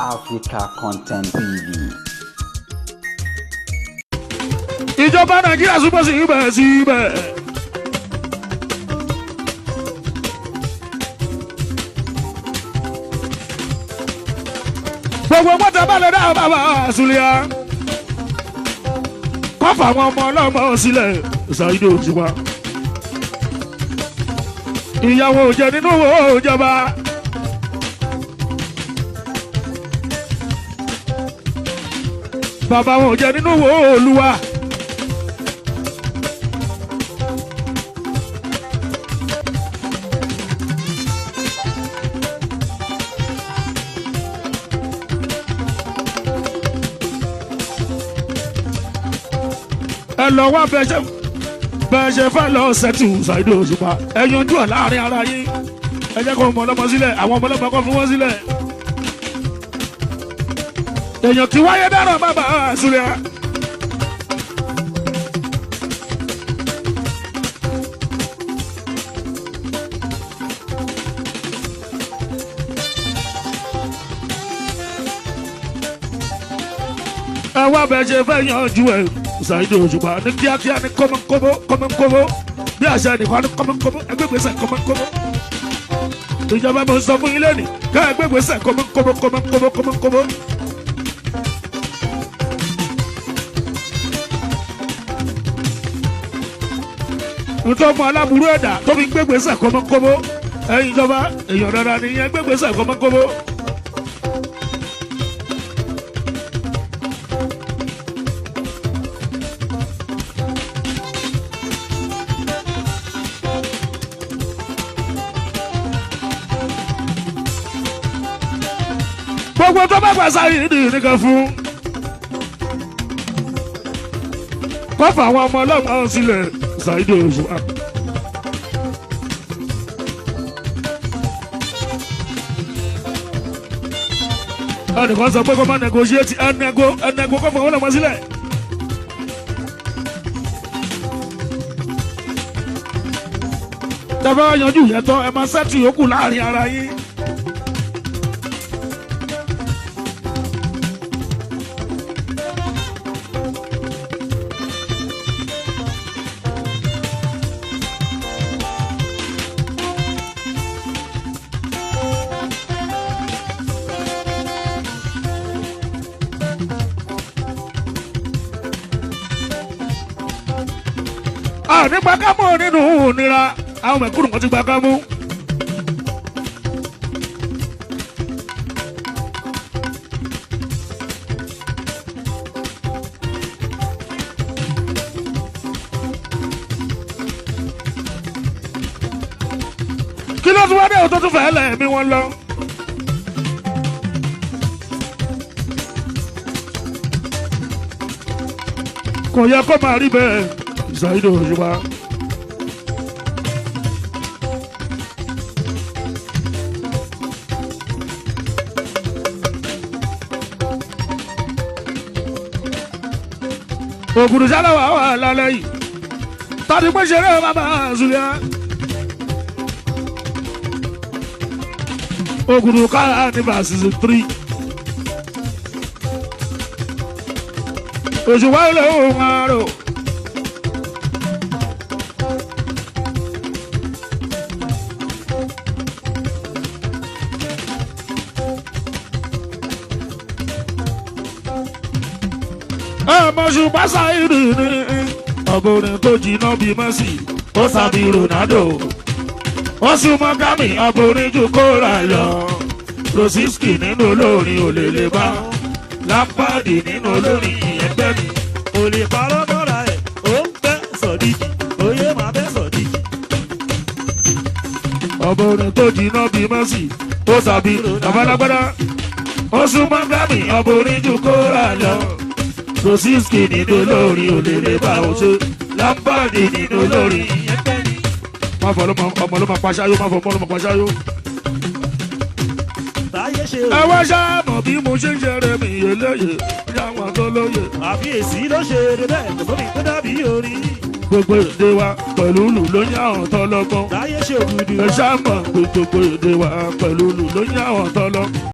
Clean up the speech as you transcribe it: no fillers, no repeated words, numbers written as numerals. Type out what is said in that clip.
Africa Content TV. Ìjọba Nàìjíríà súnmọ́ sí ibẹ̀ sí ibẹ̀. Gbogbo mọ́tò bá lè dá bàbá Sùlíà. Kọ́fà àwọn ọmọ ọlọ́mọ sílẹ̀ Saheed Òṣùpá. Ìyàwó jẹ nínú ìjọba. Bàbá wọn jẹ nínú Olúwa. Ẹ lọ wá bẹ́ẹ̀ ṣe fẹ́ lọ sẹ́tù Saheed Òṣùpá. Ẹ yanjú ẹ̀ láàrin ara yín. Ẹ jẹ́ kó ọmọ ọlọ́mọ sílẹ̀, àwọn ọmọ ọlọ́mọ kọ́ fún wọn sílẹ̀. Èèyàn kì í wáyé dáná bàbá Sùlíà. Ẹ wá bẹ́ẹ̀ ṣe fẹ́ yanjú ẹ̀ Saheed Òṣùpá ní kíákíá ní kọ́mọ́kọ́mọ́ kọ́mọ́kọ́mọ́ bí àṣà nìkan ní kọ́mọ́kọ́mọ́ ẹgbẹ́gbèsè kọ́mọ́kọ́mọ́. Ìjọba mo sọ fún yín lẹ́nìí ká ẹgbẹ́gbèsè kọ́mọ́kọ́mọ́ kọ́mọ́kọ́mọ́ kọ́mọ́kọ́mọ́. Nítorí ọmọ aláburú ẹ̀dá tó fi gbégbèsè kọ́mọ́kọ́mọ́ ẹ̀yin ìjọba èèyàn dára nìyẹn gbégbèsè kọ́mọ́kọ́mọ́. Gbogbo tó bá gbà Saheed nìkan fún. Kọ́fà àwọn ọmọ ọlọ́mọ sílẹ̀ Saheed Òṣùpá. Ẹnìkan sọ pé kó má negotiate ẹnẹgo ẹnẹgo kọ́fà àwọn ọlọ́mọ sílẹ̀. Tẹ́fẹ́ yanjú yẹn tán, ẹ máa ṣẹ́tù yòókù láàrin ara yín. Nípa kámú nínú ìnira àwọn mẹ̀kúnnù kan ti gba kámú. Kí ló tún wá dé òtún tún fẹ́ lẹ́ẹ̀mí wọn lọ. Kò yẹ kó máa rí bẹ́ẹ̀ Saheed Òṣùpá. Ògùrù sálẹ̀ wà wà lálẹ́ yìí. Tàbí pé ṣeré bàbá Sùlíà. Ògùrù kára ní season 3. Òṣùpá ilé òun àrò. Òṣùpá Saheed ní ọ̀bọ̀rin tó jiná bíi Messi ó sàbí Ronaldo. Ó súnmọ́ Gami ọ̀bọ̀rin ju kóra lọ. Rosiski nínú olórin òlèlè bá. Lampard nínú olórin ẹgbẹ́ mi. Kò lè parọ́ mọ́ra ẹ̀, ó ń bẹ́ sọ̀díjì, oyè máa bẹ́ sọ̀díjì. Ọ̀bọ̀rin tó jiná bíi Messi ó sàbí babalágbádá. Ó súnmọ́ Gami ọ̀bọ̀rin ju kóra lọ. Rosiski nínú olórin òlèlè bá òṣè. Lampard nínú olórin ẹgbẹ́ mi. Má fọ ọmọ ló máa paṣáyó, má fọ ọmọ ló máa paṣáyó. Báyé ṣe Ẹ wá ṣáàmù bí mo ṣe ń ṣeré mi eléyè yáwọn tó lóye. Àfiyèsí ló ṣe eré bẹ́ẹ̀ kò sómi tó dàbí orin. Gbogbo èdè wa pẹ̀lú lù ló ń yàwọn tó lọ́gbọ́n. Báyé ṣe ògùdù Ẹ ṣáàmù pé gbogbo èdè wa pẹ̀lú lù ló ń yàwọn tó lọ́gbọ́n.